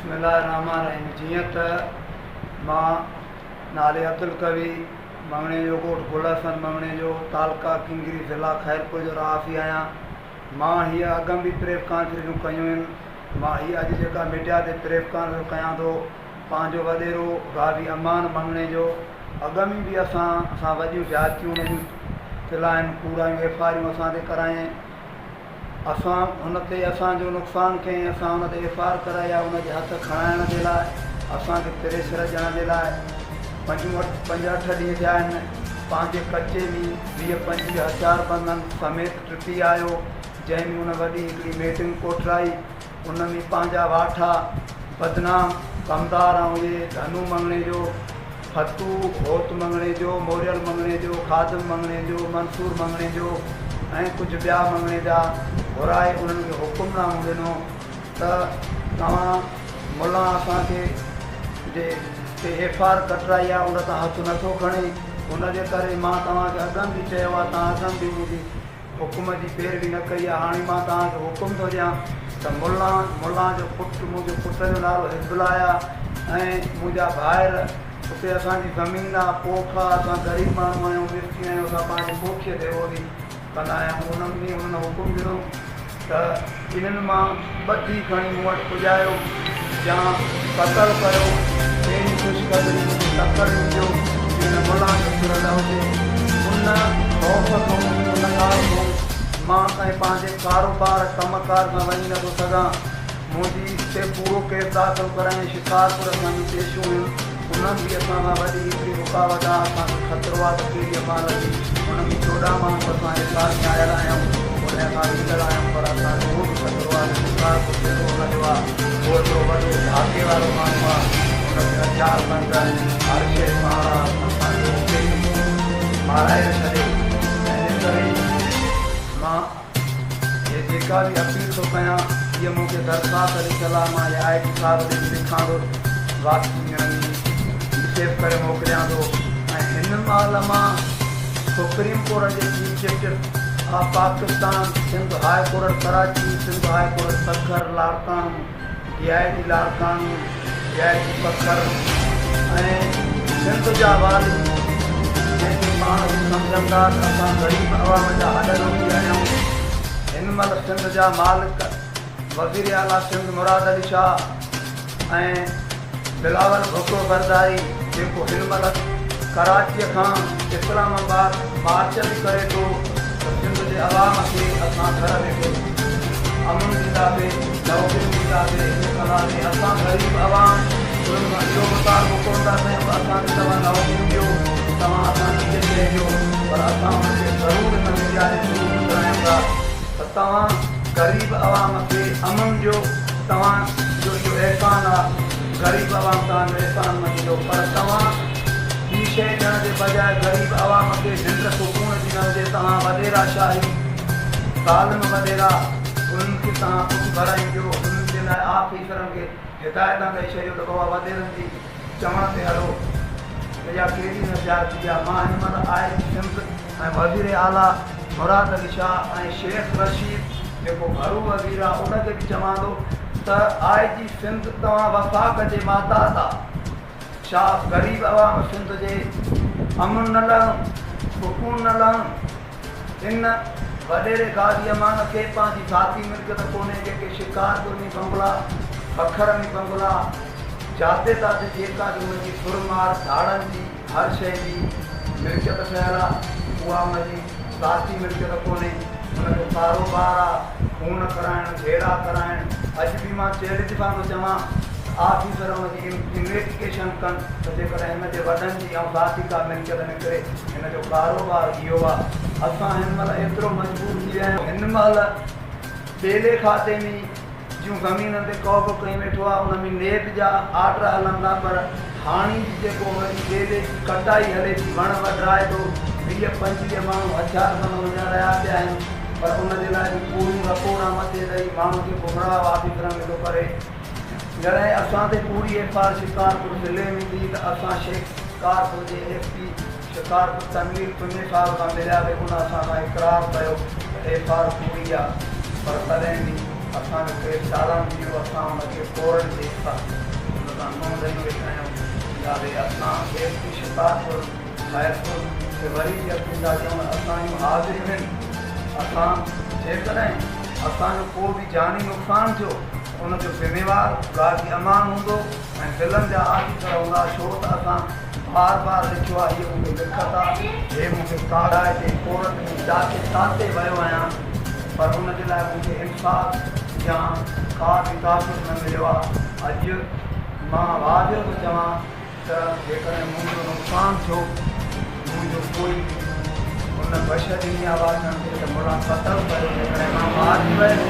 بسم الله الرحمٰن الرحيم جيئن ته مان نالي عبدالقوي مڱڻيجو ڳوٺ گل حسن مڱڻيجو تعلقه ڪنگري ضلع خيرپور جو رهواسي آهيان. مان هيء اڳم به پريس ڪانفرنسون ڪيون آهن. مان هيء اڄ جيڪا ميڊيا تي پريس ڪانفرنس ڪيان ٿو پنهنجو وڏيرو غازي امان مڱڻيجو اڳ ۾ به اسان سان وڏيون زيادتيون هن جون ٿيل آهن ڪوڙايون ايف آريون اسان تي ڪرايائين. اسان هن تي اسان جو نقصان ڪيائين اسان هن تي ايف آر ڪرائي آهي ان جي هٿ کڻائڻ جي لاء اسان کي پريشر ڏيڻ جي لاء پنجون اٺ پنج اٺ ڏينهن ٿيا آهن پنهنجي ڪچي ۾ 20 25 هٿيار بندن سميت ٽپي آيو جنهن ۾ ان وڏي هڪڙي ميٽنگ ڪوٺرائي ان ۾ پنهنجا واٺا بدنام ڪمدار ۽ اهي ڌنو مڱڻيجو، ڦتو، هوت مڱڻيجو، موريل مڱڻيجو، خادم مڱڻيجو، منصور مڱڻيجو ۽ ڪجهه ٻيا مڱڻيجا گهرائي انهن کي حڪم نامو ڏنو ته توهان ملان اسان کي جي تي ايف آر ڪٽرائي آهي ان تان هٿ نٿو کڻي ان جي ڪري مان توهان کي اڳم به چيو آهي توهان اڳم به منهنجي حڪم جي پيروي نه ڪئي آهي، هاڻي مان توهان کي حڪم ٿو ڏيان ته ملان، ملان جو پٽ، منهنجي پٽ جو نالو حزب الله آهي ۽ منهنجا ڀائر، اتي اسان جي زمين آهي، پوک آهي، اسان غريب ماڻهو آهيون، مسڪين آهيون، اسان پنهنجي پوکيء تي روزي ڪندا آهيون. انهن ڏينهن انهن حڪم ڏنو ته انهن مان ٻڌي کڻي مون وٽ پڄايو يا قتل ڪيو، اهڙي خوشخبري مون کي تڪڙ ڏجو جو هن ملان جو سر نه هجي. ان خوف کان، ان ڳالهه کان مان ڪنهن پنهنجي ڪاروبار، ڪم ڪار سان وڃي نٿو سگهان. منهنجي تي ڪوڙو ڪيس داخل ڪرايائين. شڪارپور اسان جون پيشيون هيون. انهن به اسان سان وڏي هڪڙي رڪاوٽ آ، اسان کي خطرو آ ته ڪهڙيء مهل اچي ان ۾ 14 ماڻهو اسان حصار ۾ آيل آهيون، اوڏانهن اسان ويندڙ آهيون، پر اسان کي اهو به خطرو آ ته شڪارپور جيڪو ان جو آ، اهو هڪڙو وڏو ڌاڪي وارو ماڻهو آ، ان کي هٿيار بند هر شيء ساڻ آ، اسان کي اتي ئي مارائي نه ڇڏي، تنهن جي ڪري مان. هي جيڪا به اپيل ٿو ڪيان هيء مون کي درخواست لکيل آ مان هي آء جي صاحب ڏي به لکان ٿو واپسي هن ۾ سيف ڪري موڪليان ٿو ۽ هن مهل مان سپريم ڪورٽ جي chief justice of Pakistan Sindh high court Karachi Sindh high court Sukkur Larkana D I G Larkana, D I G Sukkur ۽ Sindh جا والي جيڪي پاڻ کي سمجهن ٿا ته اسان غريب عوام جا هڏ ڏوکي آهيون، هن مهل سنڌ جا مالڪ وزير اعليٰ سنڌ مراد علي شاهه ۽ بلاول ڀٽو زرداري جيڪو هن مهل ڪراچيء کان اسلام آباد مارچ به ڪري ٿو ته سنڌ جي عوام کي اسان گهر ويٺي امن ڏينداسي، نوڪريون ڏينداسي، هيئن ڪنداسي، اسان غريب عوام انهن کان اهو مطالبو ڪونه ٿا ڪيون ته اسان کي توهان نوڪريون ڏيو، توهان اسان کي هيء شيء ڏيو پر اسان انهن کي ضرور ان ميڊيا جي ٿرو ٻڌرايون ٿا ته توهان غريب عوام کي امن ڏيو، توهان جو اهو احسان آ، غريب عوام توهان جو احسان مڃيندو پر توهان ٻي شيء ڏيڻ جي بجاء غريب عوام کي ننڊ سڪون جي نه هجي توهان وڏيرا شاهي ظالم وڏيرا انهن کي توهان پٺ ڀرائينديو انهن جي لاء آفيسرن کي هدايتان ڏئي ڇڏيو ته بابا وڏيرن جي چوڻ تي هلو ته اها ڪيڏي نه زيادتي آ مان هن مهل آء جي سنڌ ۽ وزير اعليٰ مراد علي شاهه ۽ شيخ رشيد جيڪو گهرو وزير آ ان کي به چوان ٿو ته آء جي سنڌ توهان وفاق جي ماتحت آ ڇا غريب عوام سنڌ جي امن نه لهن سڪون نه لهن ان وڏيري غازي امان کي پنهنجي ذاتي ملڪيت ڪونهي جيڪي شڪارپور ۾ بنگلا بکر ۾ بنگلا جاتي تاتي جيڪا به ان جي ڦر مار ڌاڙن جي هر شيء جي ملڪيت ٺهيل آ، اها ان جي ذاتي ملڪيت ڪونهي، ان جو ڪاروبار آ، خون ڪرائڻ، جهيڙا ڪرائڻ، اڄ به مان چئلينج سان ٿو چوان ته آفيسر ان جي انويسٽيگيشن ڪن ته جيڪڏهن هن جي وڏن جي ۽ ذاتي ڪا ملڪيت نڪري، هن جو ڪاروبار اهو آ، اسان هن مهل ايترو مجبور ٿي ويا آهيون، هن مهل ٻيلي کاتي ۾ جون زمينن تي قبضو ڪيون ويٺو آهي ان ۾ نيب جا آرڊر هلن ٿا پر هاڻي به جيڪو وري ٻيلي جي ڪٽائي هلي ٿي وڻ وڍرائي ٿو 20 25 ماڻهو هٿيار بند ان جا رهيا پيا آهن پر ان جي لاء به ڪوڙيون رپورٽان مٿي ڏئي ماڻهن کي گمراهه آفيسرن کي ٿو ڪري جڏهن اسان تي ڪوڙي ايف آر شڪارپور ضلعي ۾ ٿي ته اسان شڪارپور جي ايس پي شڪارپور تنوير پني صاحب سان مليا به ان اسان سان اقرار ڪيو ته ايف آر ڪوڙي آ پر تڏهن به. اسان جو ڪيس چالان ٿي ويو اسان ان کي ڪورٽ جي ان سان منهن ڏئي ويٺا آهيون جاوي اسان ايس پي شڪارپور خيرپور کي وري به اپيل ٿا ڪيون اسان جون حاضريون آهن اسان جيڪڏهن اسان جو ڪو به جاني نقصان ٿيو ته ان جو ذميوار غازي امان هوندو ۽ ضلعن جا آفيسر هوندا ڇو ته اسان بار بار لکيو آهي هيء مون کي لکت آ هي مون کي ڪاڙهائي تي ڪورٽ ۾ جاتي تاتي ويو آهيان پر ان جي لاء مون کي انصاف يا ڪا به تحفظ نه مليو آ اڄ مان واضح ٿو چوان ته جيڪڏهن منهنجو نقصان ٿيو، منهنجو ڪوئي به ان بش ڏني آ واڇڻ کي ته ملان قتل ڪيو، جيڪڏهن مان مارجي ويس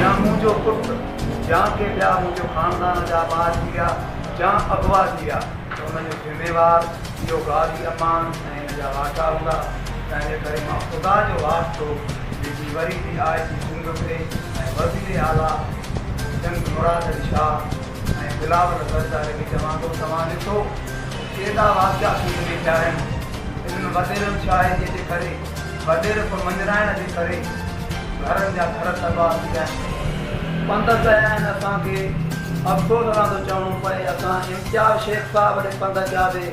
يا منهنجو پٽ يا ڪي ٻيا منهنجو خاندان جا مارجي ويا يا اغوا ٿي ويا ته ان جو ذميوار اهو غازي امان ۽ ان جا واٽا هوندا. تنهن جي ڪري مان خدا جو واسطو وجهي وري به آء جي سنڌ کي ۽ وزير اعليٰ سنڌ مراد علي شاهه ۽ بلاول زرداري کي چوان ٿو توهان ڏسو ته ڪيڏا واقعا سنڌ ۾ ٿيا آهن انهن وڏيرن شاهدي جي ڪري وڏيرپ مڃرائڻ جي ڪري گهرن جا گهر تباهه ٿي ويا آهن پنڌ ڪيا آهن اسان کي افسوس سان ٿو چوڻو پئي اسان امتياز شيخ صاحب ڏي پنڌ ڪيا سي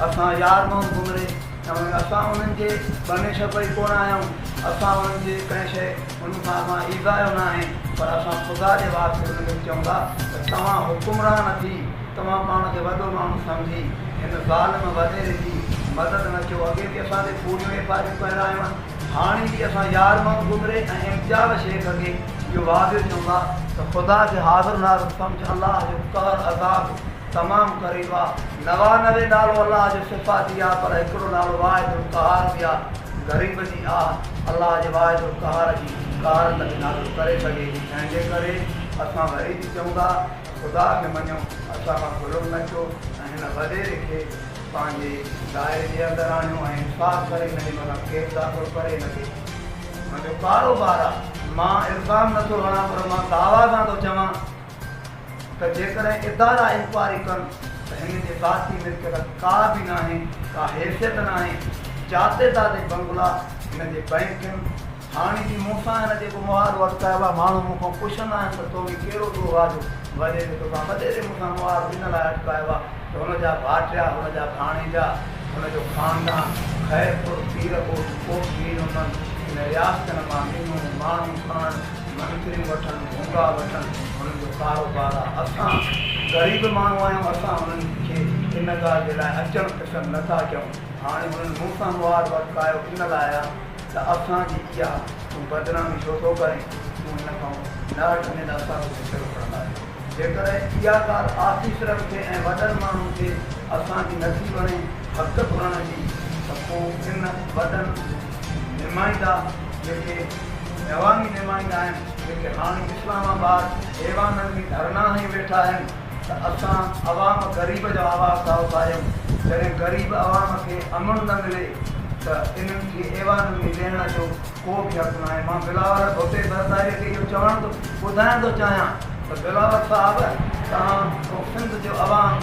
اسان يار محمد گهمري ۽ اسان انهن جي بني شبعي ڪونه آهيون اسان انهن جي ڪنهن شيء انهن کان اسان ايذايو ناهي، پر اسان خدا جي واسطي انهن کي به چئون ٿا ته توهان حڪمران ٿي، توهان پاڻ کي وڏو ماڻهو سمجهي، هن ظالم وڏيري جي مدد نه ڪيو. اڳي به اسان تي ڪوڙيون ايف I آرون ڪرايون آهن، هاڻي به اسان يار محمد گذري ۽ امتياز شيخ کي اهو واضح چئون ٿا ته خدا کي حاضر ناظر سمجهه، الله جو قهر عذاب تمام قريب آ. 99 نالو الله جو صفاتي آ، پر هڪڙو نالو واحد القهار به آ. غريب جي آه الله جي واحد القهار جي قهر ته به نازل ڪري سگهي. تنهن جي ڪري اسان وري به چئون ٿا ته خدا کي مڃو، اسان کان ظلم نه ڪيو ۽ هن وڏيري کي پنهنجي دائري جي اندر آڻيو ۽ انصاف ڪري هن جي مٿان ڪيس داخل ڪري هن کي هن جو ڪاروبار آ مان الزام نه ٿو هڻان پر مان دعويٰ سان ٿو چوان ته جيڪڏهن ادارا انڪوائري ڪن ته هن جي ذاتي ملڪيت ڪا به ناهي، ڪا حيثيت ناهي، جاتي تاتي بنگلا هن جي بئنڪن، هاڻي به مون سان هن جيڪو مهاڏو اٽڪايو آهي، ماڻهو مون کان پڇندا آهن ته تو ۾ ڪهڙو ڏوهه آهي جو وڏيري توسان وڏيري مون سان مهاڏو ان لاء اٽڪايو آهي ته هن جا ڀائٽيا، هن جا ڀاڻيجا، هن جو خاندان خيرپور، پيرڳوٺ، ڪوٽ ميرحمن ان رياستن مان مينهون، ماڻهو کڻڻ، منٿريون وٺن، ڀونگا وٺن، هنن جو ڪاروبار آ. اسان غريب ماڻهو آهيون، اسان هنن کي ان ڳالهه جي لاء اچڻ پسند نه ٿا ڪيون. هاڻي هنن مون سان مهاڏو اٽڪايو ان لاء آ ته اسان جي اها تون بدنامي ڇو ٿو ڪرين، تون هن کان نه هٽندين ته اسان توکي سر کڻنداسين. جيڪڏهن اها ڳالهه آفيسرن کي ۽ وڏن ماڻهن کي اسان جي نٿي وڻي حق گهرڻ جي ته پوء ان وڏن نمائندا جيڪي عوامي نمائندا آهن جيڪي هاڻي اسلام آباد ايوانن ۾ ڌرڻا هنئي ويٺا آهن ته اسان عوام غريب جو آواز ٿا اٿاريون جڏهن غريب عوام کي امن نه ملي ته انهن کي ايوانن ۾ ويهڻ جو ڪو به حق ناهي مان بلاول ڀٽي زرداري کي اهو چوڻ ٿو ٻڌائڻ ٿو چاهيان ته بلاول صاحب توهان کان سنڌ جو عوام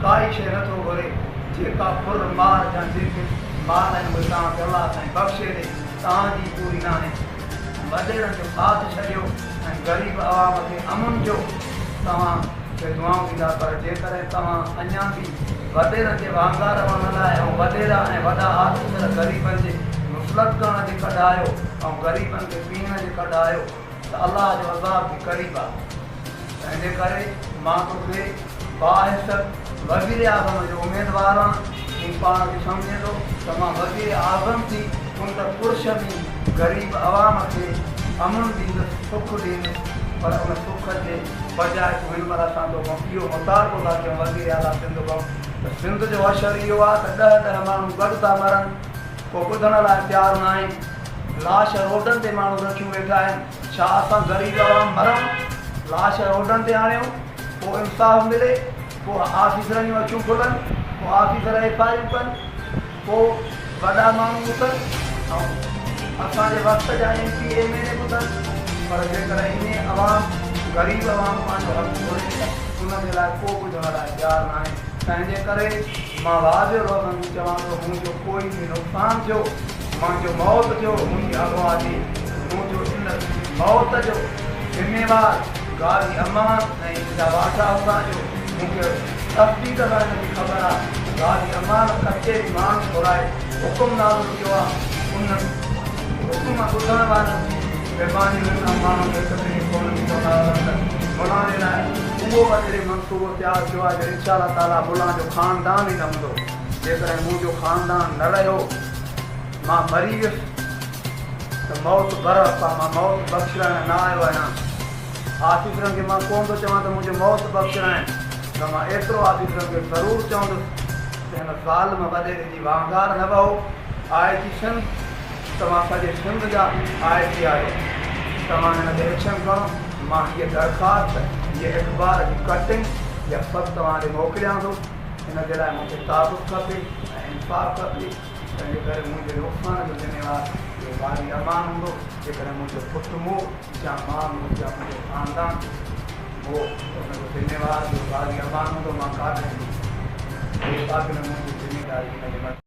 ڪائي شيء نه ٿو گهري جيڪا ڦر مار يا جيڪي مال آهن اهي توهان کي الله سائين بخشي ڏي توهان جي پوري ناهي. وڏيرن جو ساٿ ڇڏيو ۽ غريب عوام کي امن ڏيو. توهان کي دعائون ڏيندا پر جيڪڏهن توهان اڃا به وڏيرن جي وانگار وڻڻ لاء ۽ وڏيرا ۽ وڏا آفيسر غريبن جي مسلط ڪرڻ جي ڪڍ آهيو ۽ غريبن کي پيهڻ جي ڪڍ آهيو ته الله جو عذاب به قريب آهي. تنهنجي ڪري مان توکي باحيثيت وزيراعظم جو اميدوار آن، تون پاڻ کي سمجهين ٿو ته مان وزيراعظم ٿي ان پرش ۾ غريب عوام کي امن ڏيندس، سک ڏيندس، پر ان سک جي بجاء تون هن مهل اسان توکان اهو مطالبو ٿا ڪيون وزيراعليٰ سنڌ کان ته سنڌ جو حشر اهو آهي ته ڏهه ڏهه ماڻهو گڏ ٿا مرن، ڪو ٻڌڻ لاء تيار ناهي، لاش روڊن تي ماڻهو رکيون ويٺا آهن. ڇا اسان غريب عوام مرون، لاش روڊن تي آڻيون، پوء انصاف ملي، پوء آفيسرن جون اکيون کلن، پوء آفيسر ايف I آرون ڪن، پوء وڏا ماڻهو اٿن ۽ اسان جي وقت جا M P A M N A به اٿن، پر جيڪڏهن ائين عوام غريب عوام پنهنجو حق گهري ته ان جي لاء ڪو ٻڌڻ لاء تيار ناهي، تنهنجي ڪري مان واضح لفظن ۾ چوان ٿو منهنجو ڪوئي به نقصان ٿيو، منهنجو موت ٿيو، منهنجي اغوا ٿي، منهنجو ان موت جو ذميوار غازي امان ۽ ان جا واٺا هوندا جو مون کي تصديق سان ان جي خبر آ ته غازي امان ڪچهري ماڻهو گهرائي حڪم نازل ڪيو آ. ان حڪم ٻڌڻ وارن جي زباني هن ماڻهن هڪ ٻئي کي ڪونه ٿي چوندا هئا ته ملان جي لاء اهو وڏيري منصوبو تيار ٿيو آ جو انشاء الله تعاليٰ ملان جو خاندان ئي نه هوندو. جيڪڏهن منهنجو خاندان نه رهيو مان مري ويس ته موت برحق آ، مان موت بخشرائڻ نه آيو آهيان. آفيسرن کي مان ڪونه ٿو چوان ته منهنجي موت بخشرائين، پر مان ايترو آفيسرن کي ضرور چوندس ته هن ظالم وڏيري جي وانگار نه وهو. آء جي سنڌ، توهان سڄي سنڌ جا آء جي آهيو، توهان هن تي ايڪشن کڻو. مان هيء درخواست، هيء اخبار جي ڪٽنگ اها سڀ توهان ڏي موڪليان ٿو. ان جي لاء مون کي تحفظ کپي ۽ انصاف کپي. تنهنجي ڪري منهنجي نقصان جو ذميوار اهو غازي امان هوندو. جيڪڏهن منهنجو پٽ مئو يا مان مئس يا منهنجو خاندان مئو ته ان جو ذميوار اهو غازي امان هوندو. مان ڪاڏهن به بي قابل منهنجي ذميداري هن جي مٿي.